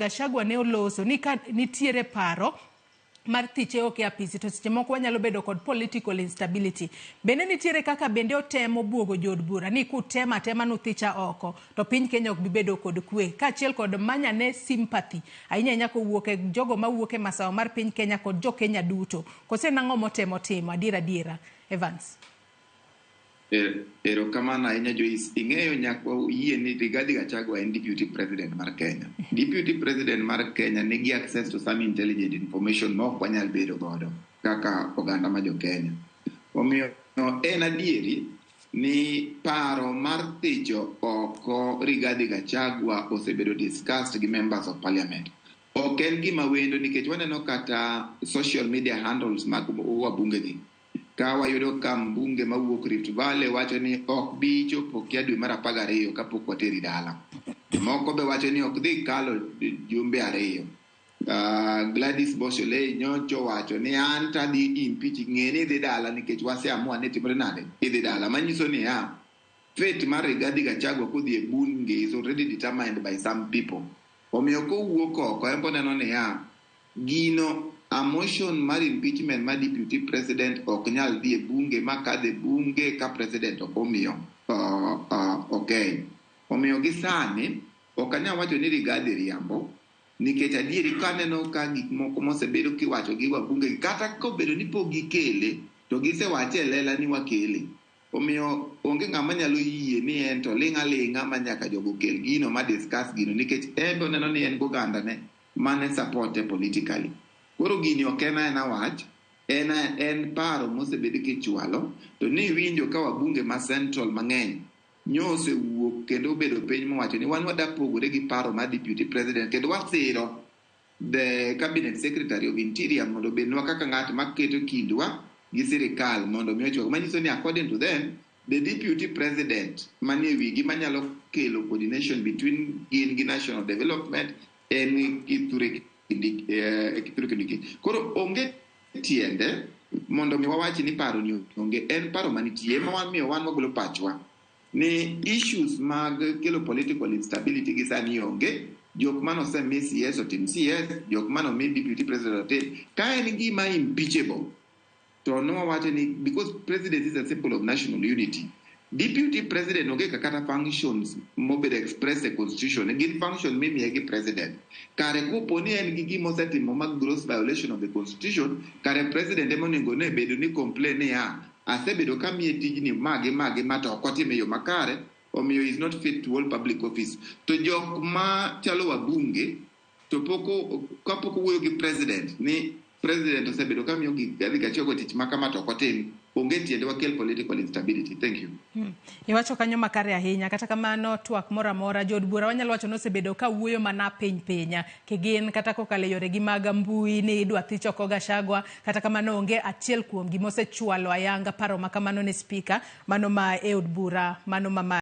Gachagua ne oloso ni ka nitiere paro mar thiche ok e apisi to seche moko wanyalo bedo kod political instability. Bende nitiere kaka bende otemo buogo jood bura ni kutema atema nuthicha oko to piny Kenya ok bi bedo kod kwe, kaachiel kod manyane sympathy ahinya ahinya kowuok e jogo mawuok e masawa mar piny Kenya kod jo Kenya duto. Kose nang'o motemo timo adiera adiera Evans? Erokamano ahinya, Joyce. Ing'eyo nyaka yie ni Rigathi Gachagua en deputy president mar Kenya. Deputy president mar Kenya nigi access to some intelligent information ma ok wanyal bedo godo kaka oganda ma jo Kenya. Omiyo en adieri ni paro mar thicho oko Rigathi Gachagua osebedo discussed gi members of parliament. Ok en gima wendo nikech waneno kata social media handles mag wabunge gi. Ka wayudo ka mbunge mawuok Rift Valley wacho ni ok bi chopo kia dwe mar 12 kapok wateri dala. Moko be wacho ni ok dhi kalo jumbe 2. Gladys Bosolei nyocha owacho ni an tadhi impeach, ng'e ni idhi dala nikech waseamua ni timore nade, idhi dala. Manyiso niya, fate mar Rigathi Gachagua kodhi e bunge is already determined by some people. Omiyo kowuok oko en boneno niya, gino a motion mar impeachment mar deputy president ok nyal dhi e bunge ma kadh e bunge ka president ok omiyo okay. Omiyo gi sani ok anyal wacho ni Rigathi riambo nikech adieri kaneno ka gik moko mosebedo kiwacho gi wabunge, kata kobedo ni pok gikele to gisewache e lela ni wakele. Omiyo onge ng'ama nyalo yie ni en to ling' aling'a ma nyaka jogo kel gino ma discuss gino nikech en be oneno ni en goganda ne mane support politically. Koro gini ok en aena wach, en paro mosebed kichwalo to ni winjo ka wabunge ma central mang'eny nyo osewuok kendo obedo piny mowacho ni wan wada pogore gi paro mar deputy president kendo wasiro the cabinet secretary of interior mondo obednwa kaka ng'at maketo kindwa gi sirikal mondo mi ochwak. Manyiso ni according to them, the deputy president manie wigi manyalo kelo coordination between gin gi national development en Kithure Kindiki, Kithure Kindiki. Koro onge tiende mondo mi wawach ni paro ni onge, en paro manitie ema wamiyo wan wagolo pachwa ni issues mag kelo political instability gi sani onge. Jok mane osemi CS otim CS, jok mane omi deputy president otim. Ka en gima impeachable to nwawacho ni because president is a symbol of national unity, deputy president onge kata functions mobedo express e constitution, gin function mimiye gi president. Kare kopo ni en gi gima osetimo mag gross violation of the constitution, kare president ema onego ne bedo ni complain niya, asebedo kamiye tijni magi magi ma to ok otime e yo makare, omiyo is not fit to hold public office. To jok ma chalo wabunge to pok kapok owuoyo gi president ni president osebedo kamiyo Rigathi Gachagua tich ma kama to ok otim, onge tiende wakel political instability. Thank you. Iwacho kanyo makare ahinya. Kata kamano, twak moro amora jood bura wanyalo wacho ni osebedo ka wuoyo mana piny piny kigin kata kokalo e yoregi mag mbui ni idwa thich oko Gachagua. Kata kamano, onge achiel kuom gima osechwalo ayanga paro ma kamano ne spika mano ma e od bura mano ma